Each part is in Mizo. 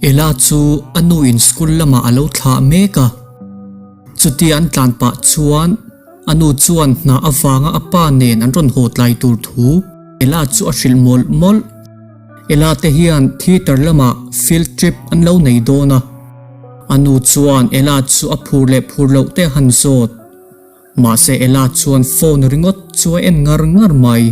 Ella chu a nu in school lamah a lo thlah mek a. Chutia an tlan pah chuan a nu chuan hna avanga a pa nen an rawn haw tlai tur thu Ella chu a hrilh mawlh mawlh. Ella te hian theatre lamah field trip an lo nei dawn a. A nu chuan Ella chu a phur leh phur loh te a han zawt. Mahse Ella chuan phone ringawt chu a en ngar ngar mai.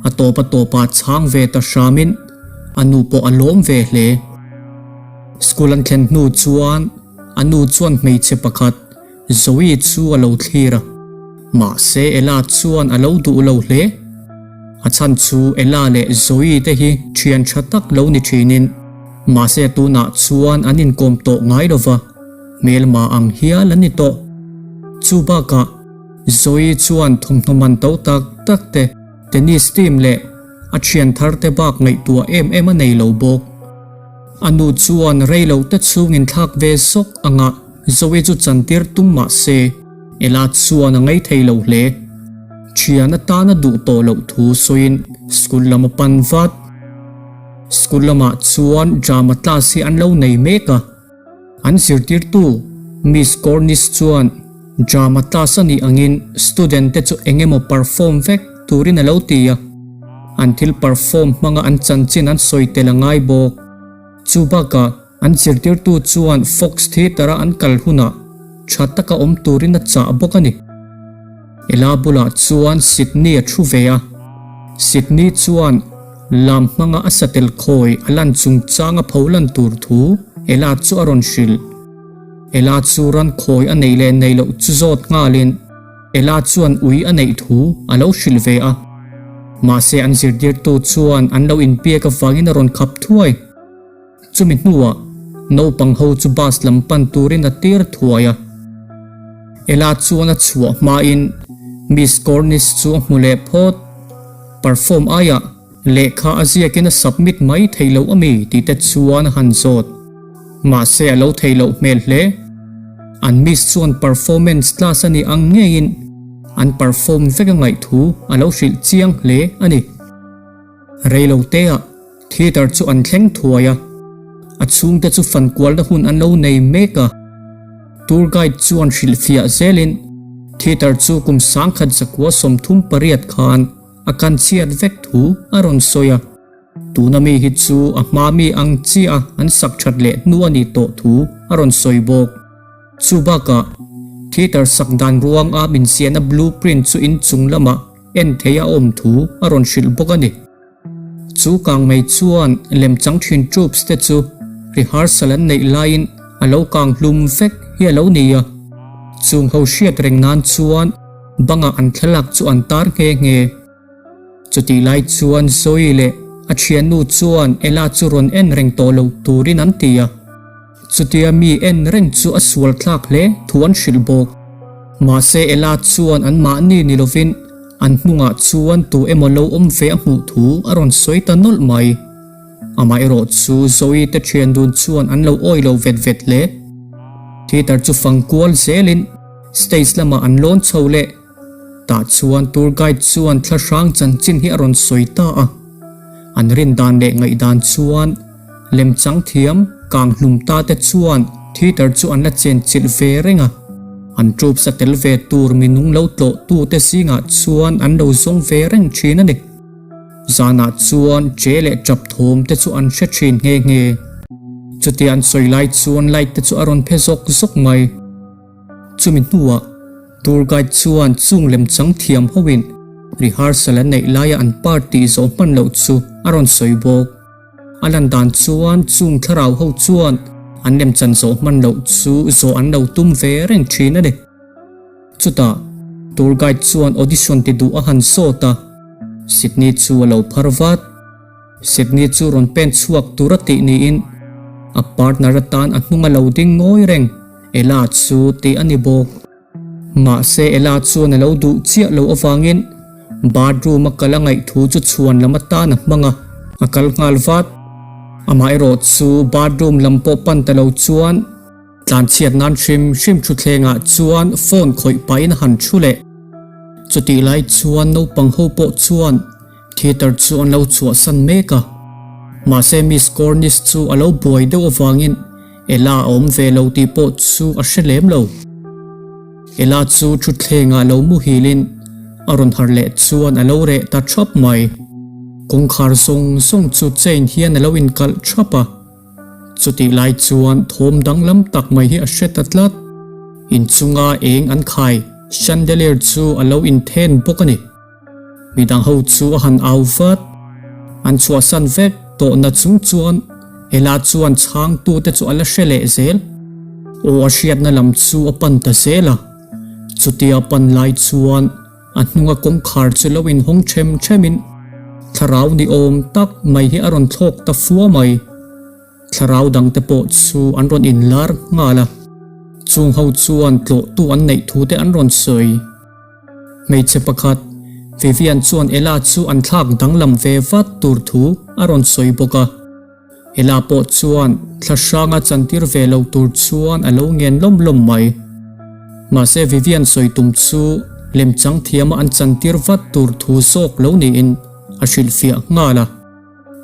A tawp a tawpah chhang ve ta hramin a nu pawh a lawm ve hle. School an thlen hnu chuan a nu chuan hmeichhe pakhat Zoe chu a lo thlir a. Mahse Ella chuan a lo duh lo hle. A chhan chu Ella leh Zoe te hi thian tha tak lo ni thinin mahse tunah chuan an inkawm tawh ngai lova. Hmelma ang hial an ni tawh. Chu bakah Zoe chuan thawmhnaw man to tak tak te, tennis team leh a thian thar te bak ngaihtuah em em a nei lo bawk. A nu chuan rei lo te chhung inthlak ve zawk angah Zoe chu chantir tum mah se, Ella chuan a ngaithei lo hle. Thian atana duh tawh loh thu sawiin school lam a pan vat. School lamah chuan drama class hi an lo nei mek a. An zirtirtu Miss Cornish chuan drama class a nih angin student te chu eng emaw perform vek turin a lo ti a, an thil perform hmanga an chanchin an sawi tel a ngai bawk. Chu bakah an zirtirtu chuan Fox Theatre-a an kal hunah tha taka awm turin a chah bawk a ni. Ella bulah chuan Sydney a thu ve a, Sydney chuan lam hmanga a satel khawi a lan chungchang a pho lan tur thu Ella chu a rawn hrilh. Ella chu ran khawi a neih leh neih loh chu zawt nghalin Ella chuan ui a neih thu a lo hrilh ve a. Mahse an zirtirtu chuan an lo inpiak avangin a rawn khap thuai. Chumi hnuah naupang ho chu bus lam pan turin a tir thuai a. Ella chuan a chhuah hmain Miss Cornish chu a hmu leh phawt. Perform aiah lehkha a ziakin a submit mai thei loh ami tih te chuan a han zawt. Mahse a lo thei loh hmel hle. An Miss chuan performance class a nih ang ngeiin an perform vek a ngaih thu a lo hrilh chiang hle a ni. Reiloteah Theatre chu an thleng thuai a, a chhungte chu fankualna hun an lo nei mek a. Tour guide chuan hrilhfiah zelin theatre chu kum 1938 khan a kan chhiat vek thu a rawn sawi a. Tuna mi hi chu a hma mi ang chiah a an sak that leh hnu a nih tawh thu a rawn sawi bawk. Chu bakah theatre sak dan ruanga min siahna blueprint chu inchung lamah en thei a awm thu a rawn hrilh bawk a ni. Chu kang mai chuan lemchang thin troops te chu rehearsal an neih laiin a lo kang hlum vek hi a lo ni a. Chung ho hriat reng nan chuan bangah an thlalak chu an tar nghe nghe. Chutih lai chuan Zoe leh a thiannu chuan Ella chu rawn en reng tawh lo turin an ti a. Chutia mi en reng chu a sual thlak hle thu an hrilh bawk. Mahse Ella chuan an mahni ni lovin an hnungah chuan tu emaw lo awm ve a hmuh thu a rawn sawi ta nawlh mai. Amaherawh chu Zoe te thian dun chuan an lo awi lo vet vet hle. Theatre chu fang kual zelin stage lamah an lawn chho leh. Tah chuan tour guide chuan thlahrang chanchin hi a rawn sawi ta a. An rin dan leh ngaihdan chuan lemchang thiam kang hlum ta te chuan theatre chu an la chen chilh ve reng a. An troops a tel ve tur minung lo tlawh tu te zingah chuan an lo zawng ve reng thin a ni. Zanah chuan che leh tap thawm te chu an hre thin nghe nghe. Chutia an sawi lai chuan light te chu a rawn phe zawk zawk mai. Chumi hnuah tour guide chuan chung lemchang thiam hoin rehearsal an neih laia an party zawh hman loh chu a rawn sawi bawk. A lan dan chuan chung thlarau ho chuan an lemchan zawh hman loh chu zawh an lo tum ve reng thin a ni. Chutah tour guide chuan audition ti duh a han sawt a, Sydney chu a lo phar vat. Sydney chu rawn pen chhuak tur a tih niin a partner atan a hnung a lo ding ngawi reng. Ella chu tih a ni bawk. Mahse Ella chuan a lo duh chiah loh avangin bathroom a kal a ngaih thu chu chhuan lam atan a hmang a, a kal nghal vat. Amaherawh chu bathroom lam pawh pan ta lo chuan tlanchhiat nan hrim hrim thutthlengah chuan phone khawih pahin a han thu leh. Chutih lai chuan naupang ho pawh chuan Theatre chu an lo chhuahsan mek a. Mahse Miss Cornish chu a lo buai deuh avangin Ella a awm ve lo tih pawh chu a hre lem lo. Ella chu thutthlengah lo muhilin a rawn harh leh chuan a lo reh ta thap mai. Kawngkhar zawng zawng chu chain hian a lo inkalh thap a. Chutih lai chuan thawm danglam tak mai hi a hre ta tlat. Inchunga eng an khai chandelier chu a lo inthen bawk a ni. Midang ho chu a han au vat. An chhuahsan vek tawhna chung chuan Ella chuan chhangtute chu a la hre leh zel. Aw a hriatna lam chu a pan ta zel a. Chutia pan lai chuan a hnunga kawngkhar chu lo inhawng them themin thlarau ni awm tak mai hi a rawn thlawk ta fua mai. Thlarau dangte pawh chu an rawn inlar nghal a. Chung ho chuan tlawhtu an neih thute an rawn sawi. Hmeichhe pakhat, Vivian chuan Ella chu an thlak danglam ve vat tur thu a rawn sawi bawk a. Ella pawh chuan thla hranga chantir ve lo tur chuan a lo ngen lawm lawm mai. Mahse Vivian sawi tum chu lemchang thiama an chantir vat tur thu zawk lo niin a hrilhfiah nghal a.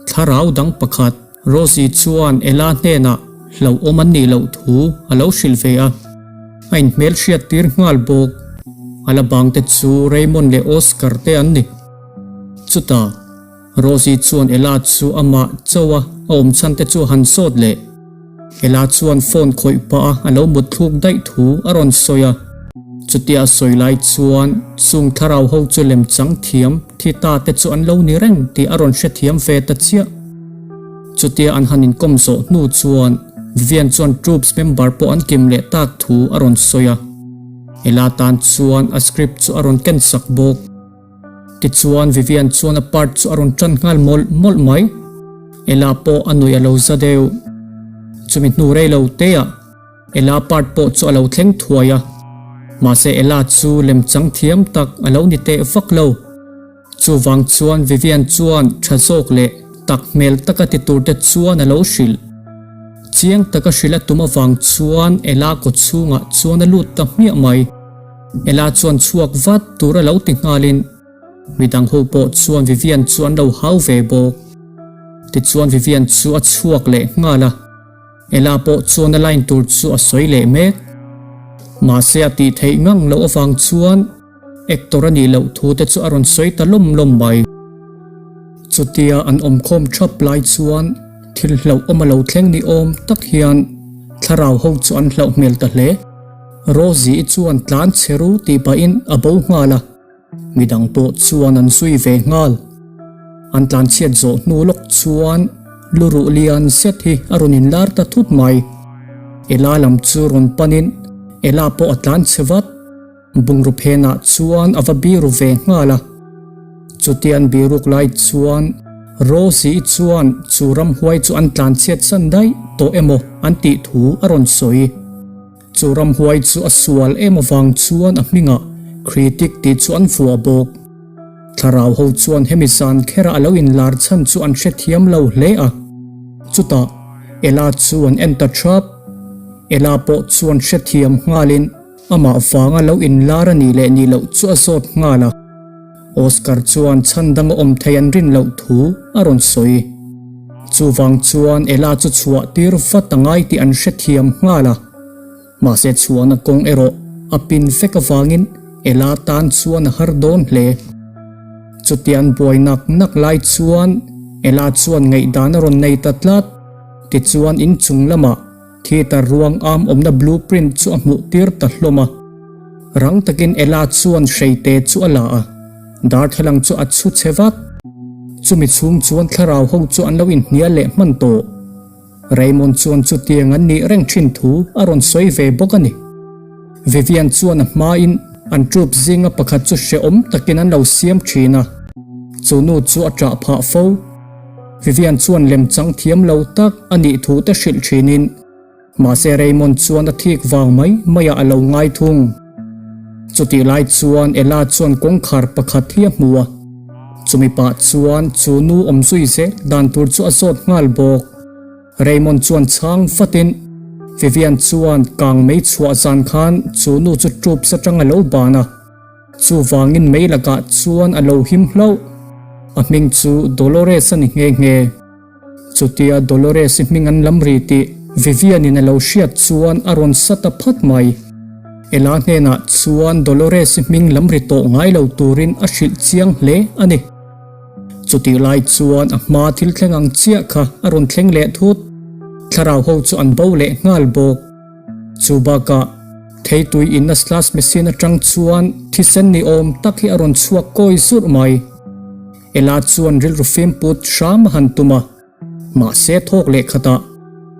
Thlarau dang pakhat, Rosie chuan Ella hnenah hlauhawm an nih loh thu a lo hrilh ve a, a inhmel hriat tir nghal bawk. A la bang te chu Raymond leh Oscar te an ni. Chutah, Rosie chuan Ella chu amah chauh a a awm chhan te chu a han sawt leh. Ella chuan phone khawih pah a a lo mut thluk daih thu a rawn sawi a. Chutia a sawi lai chuan chung thlarau ho chu lemchang thiam thi ta te chu an lo ni reng tih a rawn hrethiam ve ta chiah. Chutia an han inkawm zawh hnu chuan Vivian chuan troops member pawh an kim leh tak thu a rawn sawi a. Ella tan chuan a script chu a rawn ken sak bawk. Tichuan Vivian chuan a part chu a rawn tan nghal mawlh mawlh mai. Ella pawh a nuih a lo za deuh. Chumi hnu rei lo te ah Ella part pawh chu a lo thleng thuai a. Mahse Ella chu lemchang thiam tak a lo ni teh vak lo. Chuvang chuan Vivian chuan tha zawk leh tak hmel taka ti tur te chuan a lo hrilh. Chiang taka hrilh a tum avang chuan Ella kaw chhungah chuan a lut ta hmiah mai. Ella chuan chhuak vat tur a lo ti nghalin midang ho pawh chuan Vivian chu an lo hau ve bawk. Tichuan Vivian chu a chhuak leh nghal a, Ella pawh chuan a line tur chu a sawi leh mek. Mahse a tih theih ngang loh avang chuan actor a nih loh thu te chu a rawn sawi ta lawm lawm mai. Chutia an awmkhawm thap lai chuan thil hlauhawm a lo thleng ni awm tak hian thlarau ho chu an hlauh hmel ta hle. Rosie-i chuan tlan chhe ru tih pahin a bo nghal a, midang pawh chuan an zui ve nghal. An tlan chhiat zawh hnu lawk chuan lu ruh lian zet hi a rawn inlar ta thut mai. Ella lam chu rawn panin Ella pawh a tlan chhe vat. Bungraw phenah chuan a va biru ve nghal a. Chutia an biruk lai chuan Rosie-i chuan chu ramhuai chu an tlan chhiat san daih tawh emaw an tih thu a rawn sawi. Chu ramhuai chu a sual em avang chuan a hmingah Critic tih chu an vuah bawk. Thlarau ho chuan hemi zan khera a lo inlar chhan chu an hrethiam lo hle a. Chutah Ella chu an en ta thap. Ella pawh chuan hrethiam nghalin amah vanga lo inlar a nih leh nih loh chu a zawt nghal a. Oscar chuan chhan dang a awm thei an rin loh thu a rawn sawi. Chuvang chuan Ella chu chhuah tir vat a ngai tih an hrethiam nghal a. Mahse chhuahna kawng erawh a pin vek avangin Ella tan chuan a har dawn hle. Chutia an buai nak nak lai chuan Ella chuan ngaihdan a rawn nei ta tlat. Tichuan inchung lamah Theatre ruang am awmna blueprint chu a hmuh tir ta hlawm a. Rang takin Ella chuan hreite chu a la a, darthlalang chu a chhu chhe vat. Chumi chhung chuan thlarau ho chu an lo inhnial leh hman tawh. Raymond chuan chutiang an nih reng thin thu a rawn sawi ve bawk a ni. Vivian chuan a hmain an troop zinga pakhat chu hrehawm takin an lo siam thin a, chu nu chu a ṭah phah fo. Vivian chuan lemchang thiam lo tak a nih thu te hrilh thinin, mahse Raymond chuan a thik vang mai maiah a lo ngai thung. Chutih lai chuan Ella chuan kawngkhar pakhat hi a hmu a, chumi pah chuan chu nu awm zui zel dan tur chu a zawt nghal bawk. Raymond chuan chhang vatin Vivian chuan kang mei chhuah zan khan chu nu chu troops atang a lo ban a. Chuvangin mei lakah chuan a lo him hlauh. A hming chu Dolores a ni nghe nghe. Chutia Dolores-i hming an lam ri tih Vivian-in a lo hriat chuan a rawn sa ta phat mai. Ella hnenah chuan Dolores-i hming lam ri tawh ngai lo turin a hrilh chiang hle a ni. Chutih lai chuan a hma thil thleng ang chiah kha a rawn thleng leh thut. Thlarau ho chu an bo leh nghal bawk. Chu bakah theitui inna slush machine atang chuan thisen ni awm tak hi a rawn chhuak kawi zurh mai. Ella chuan rilru fim put hram a han tum a, mahse thawk leh khatah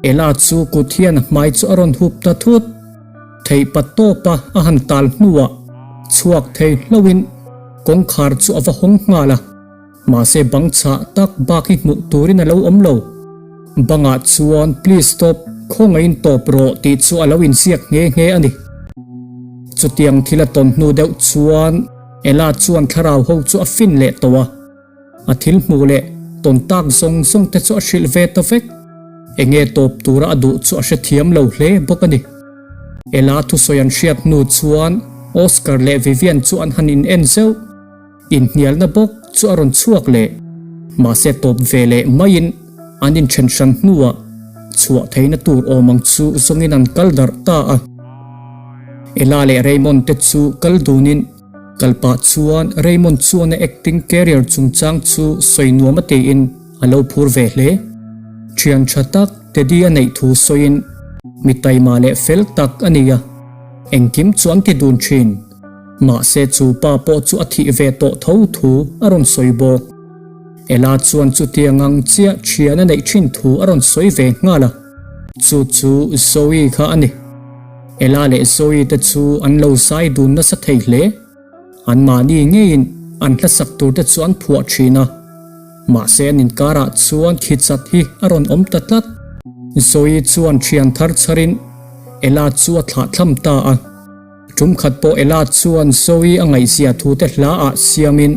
Ella chu kut hian a hmai chu a rawn hup ta thut. Theih pa tawpa a han tal hnuah chhuak thei hlauhin kawngkhar chu a va hawng nghal a, mahse bang chhah tak bak hi hmuh turin a lo awm lo. Bangah chuan Please stop, khawngaihin tawp rawh tih chu a lo inziak nghe nghe a ni. Chutiang thil a tawn hnu deuh chuan Ella chuan thlarau ho chu a fin leh tawh a, a thil hmuh leh tawn tak zawng zawng te chu a hrilh ve ta vek. Enge tawp tura a duh chu a hrethiam lo hle bawk a ni. Ella thusawi an hriat hnu chuan Oscar leh Vivian chu an han in en zeuh. Inhnialna bawk chu a rawn chhuak leh. Mahse tawp ve leh maiin an inthen hran hnuah chhuah theihna tur awm ang chu zawngin an kal darh ta a. Ella leh Raymond te chu kal dunin kal pah chuan Raymond chuan a acting career chungchang chu sawi nuam a tiin a lo phur ve hle. Thian tha tak Teddy a neih thu sawiin mi taima leh fel tak a ni a, engkim chu an ti dun thin. Mahse chu pa pawh chu a thih ve tawh tho thu a rawn sawi bawk. Ella chuan chutiang ang chiah thian a neih thin thu a rawn sawi ve nghal a, chu chu Zoe kha a ni. Ella leh Zoe te chu an lo zai dun nasa thei hle. Anmahni ngeiin an hlasak tur te chu an phuah thin a, mahse an inkarah chuan khichat hi a rawn awm ta tlat. Zoe chuan thian thar chharin Ella chu a thlahthlam ta a. Tum khat pawh Ella chuan Zoe a ngaihzia thu te hla ah siamin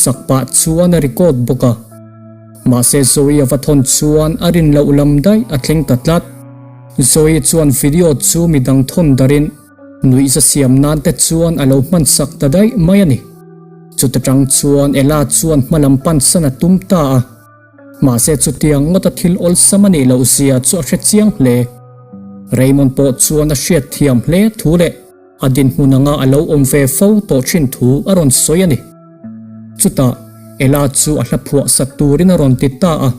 sak pah chuan a record bawk a. Mahse Zoe a va thawn chuan a rin loh lam daih a thleng ta tlat. Zoe chuan video chu midang thawn darin nuihza siam nan te chuan a lo hman sak ta daih mai a ni. Chuta tang chuan Ella chuan hmalam pan san a tum ta a. Mahse chutiang ngawta thil awlsam a nih loh zia chu a hre chiang hle. Raymond pawh chuan a hriat thiam hle thu leh a dinhmun anga a lo awm ve fo tawh thin thu a rawn sawi a ni. Chutah Ella chu a hla phuah sat turin a rawn ti ta a.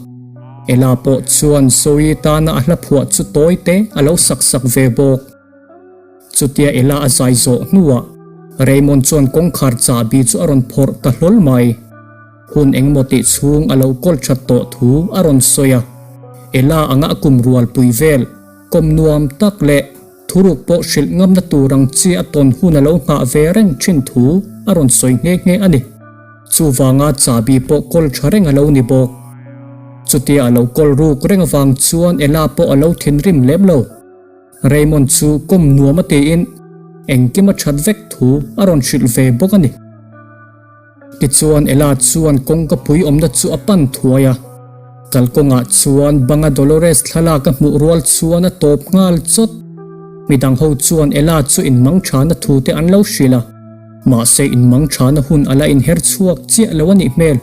Ella pawh chuan Zoe tana a hla phuah chu tawi te a lo sak sak ve bawk. Chutia Ella a zai zawh hnuah Raymond chuan kawngkhar chahbi chu a rawn phawrh ta hlawl mai. Hun engemaw tih chhung a lo kawl that tawh thu a rawn sawi a, Ella anga a kum rual pui vel, kawm nuam tak leh thuruk pawh hrilh ngamna tur ang chi a tawn hun a lo nghah ve reng thin thu a rawn sawi nghe nghe a ni. Chuvanga chahbi pawh kawl tha reng a lo ni bawk. Chutia a lo kawl ruk reng avang chuan Ella pawh a lo thinrim lem lo. Raymond chu kawm nuam a tiin engkim a that vek thu a rawn hrilh ve bawk a ni. Tichuan Ella chuan kawngka pui awmna chu a pan thuai a, kalkawngah chuan banga Dolores thlalak a hmuh rual chuan a tawp nghal chawt. Midang ho chuan Ella chu inmang thana thu te an lo hrilh a, mahse inmang thana hun a la inher chhuak chiah lo a nih hmel.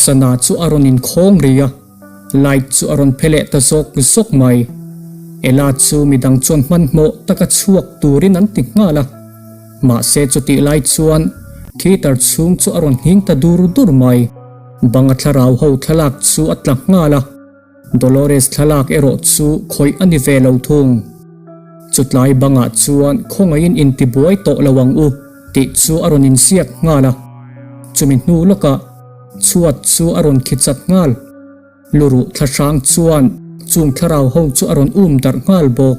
Sana chu a rawn inkhawng ri a. Light chu a rawn phe leh ta zawk zawk mai. Ella chu midang chuan hmanhmawh taka chhuak turin an ti nghal a. Mahse chutih lai chuan theatre chhung chu a rawn nghing ta dur dur mai. Banga thlarau ho thlalak chu a tla nghal a, Dolores thlalak erawh chu khawih a ni ve lo thung. Chutlai bangah chuan khawngaihin intibuai tawh lo ang u tih chu a rawn inziak nghal a. Chumi hnu lawkah Chhuat chu a rawn khi chat nghal. Luruh thlahrang chuan chung thlarau ho chu a rawn um darh nghal bawk.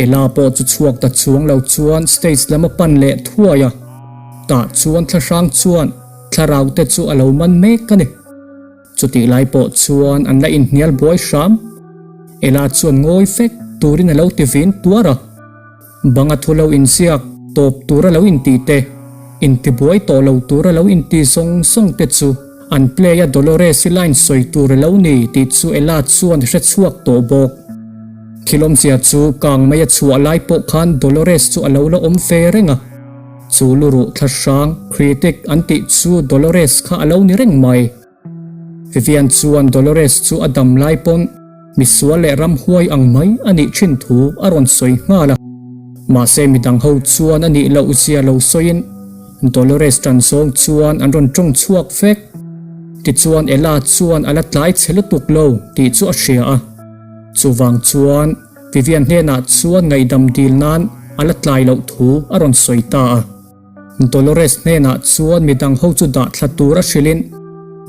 Ella pawh chu chhuak ta chuang lo chuan stage lam a pan leh thuai a, tah chuan thlahrang chuan thlarau te chu a lo man mek a ni. Chutih lai pawh chuan an la inhnial buai hram. Ella chuan ngawi fek turin a lo ti vin tuar a. Banga thu lo inziak tawp tura lo inti te, intibuai tawh lo tura lo inti zawng zawng te chu an play a Dolores-i line sawi tur a lo ni tih chu Ella chuan hre chhuak tawh bawk. Thil awmzia chu kang mai a chhuah lai pawh khan Dolores chu a lo la awm ve reng a, chu luruh thlahrang, critic, an tih chu Dolores kha a lo ni reng mai. Vivian chuan Dolores chu a dam lai pawn misual leh ramhuai ang mai a nih thin thu a rawn sawi nghal a. Mahse midang ho chuan a nih loh zia lo sawiin Dolores tan zawng chuan an rawn tawng chhuak vek. Tichuan Ella chuan a la tlai chhe lutuk lo tih chu a hria a. Chuvang chuan Vivian hnenah chuan ngaihdam dil nan a la tlai loh thu a rawn sawi ta a. Dolores hnenah chuan midang ho chu dah thla tur a hrilhin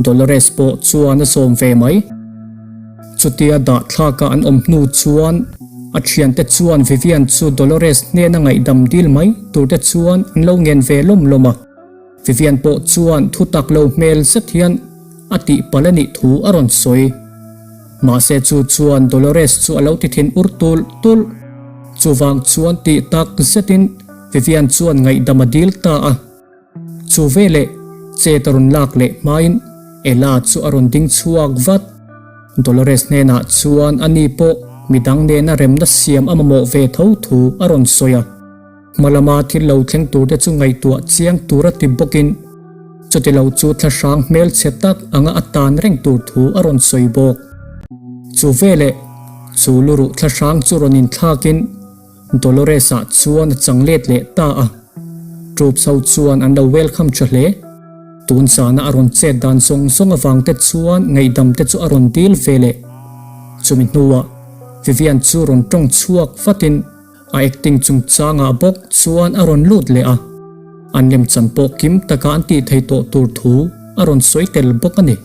Dolores pawh chuan a zawm ve mai. Chutia dah thlaka an awm hnu chuan a thiante chuan Vivian chu Dolores hnena ngaihdam dil mai tur te chuan an lo ngen ve lawm lawm a. Vivian pawh chuan thu tak lo hmel zet hian a tih palh a nih thu a rawn sawi. Mahse chu chuan Dolores chu a lo ti thin ur tulh tulh. Chuvang chuan tih tak zetin Vivian chuan ngaihdam a dil ta a. Chu veleh chet a rawn lak leh hmain Ella chu a rawn ding chhuak vat. Dolores hnenah chuan ani pawh midang nena remna siam a mamawh ve tho thu a rawn sawi a. Hma lama thil lo thleng tur te chu ngaihtuah chiang tur a ti bawkin chuti lo chu thlahrang hmelchhe tak anga a tan reng tur thu a rawn sawi bawk. Chu veleh chu luruh thlahrang chu rawn inthlakin Dolores-ah chuan a chang let leh ta a. Troops ho chuan an lo welcome tha hle. Tun zana a rawn chet dan zawng zawng avang te chuan ngaihdam te chu a rawn dil ve leh. Chumi hnuah Vivian chu rawn tawng chhuak vatin A acting chungchangah bawk chuan a rawn lut leh a, an lemchan pawh kim taka an tih thei tawh tur thu a rawn sawi tel bawk a ni.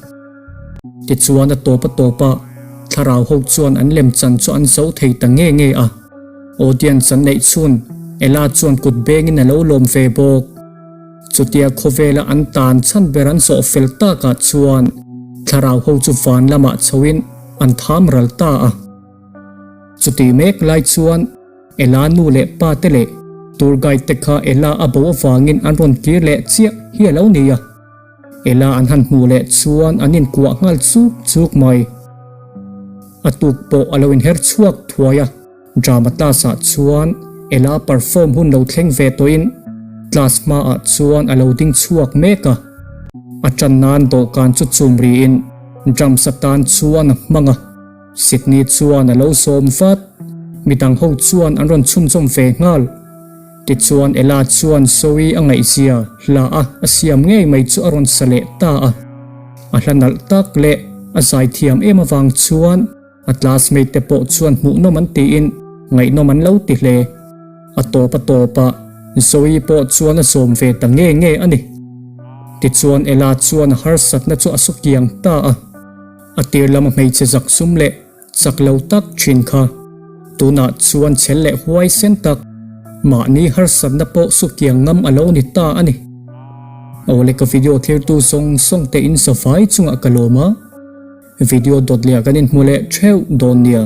Tichuan a tawp a tawpah thlarau ho chuan an lemchan chu an zo thei ta nge nge a, audience an neih chhun Ella chuan kut bengin a lo lawm ve bawk. Chutia khawvela an tan chhan ber an zawh fel takah chuan thlarau ho chu van lamah chhoin an tham ral ta a. Chutih mek lai chuan Ella nu leh pa te leh tour guide te kha Ella a bo avangin an rawn kir leh chiah hi a lo ni a. Ella an han hmuh leh chuan an inkuah nghal chuk chuk mai. A tuk pawh a lo inher chhuak thuai a, drama class ah chuan Ella perform hun lo thleng ve tawhin class hmaah chuan a lo ding chhuak mek a. A tan nan dawhkan chu chum riin drums atan chuan a hmang a. Sydney chuan a lo sawm vat. Midang ho chuan an rawn chhunzawm ve nghal. Tichuan Ella chuan Zoe a ngaihzia hla a a siam ngei mai chu a rawn sa leh ta a. A hla nalh tak leh a zaithiam em avang chuan a classmate te pawh chuan hmuhnawm an tiin ngaihnawm an lo ti hle. A tawp a tawpah Zoe pawh chuan a zawm ve ta nge nge a ni. Tichuan Ella chuan a harsatna chu a su kiang ta a. A tir lama hmeichhe zak sum leh chak lo tak thin kha tunah chuan chhel leh huai sen tak mahni harsatna pawh sukiang ngam a lo ni ta a ni. Awle ka video thirtu zawng zawng te in zavai chungah ka lawm a, video dawt leh ah kan inhmu leh theuh dawn nia,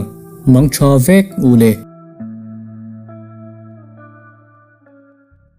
mang tha vek u le.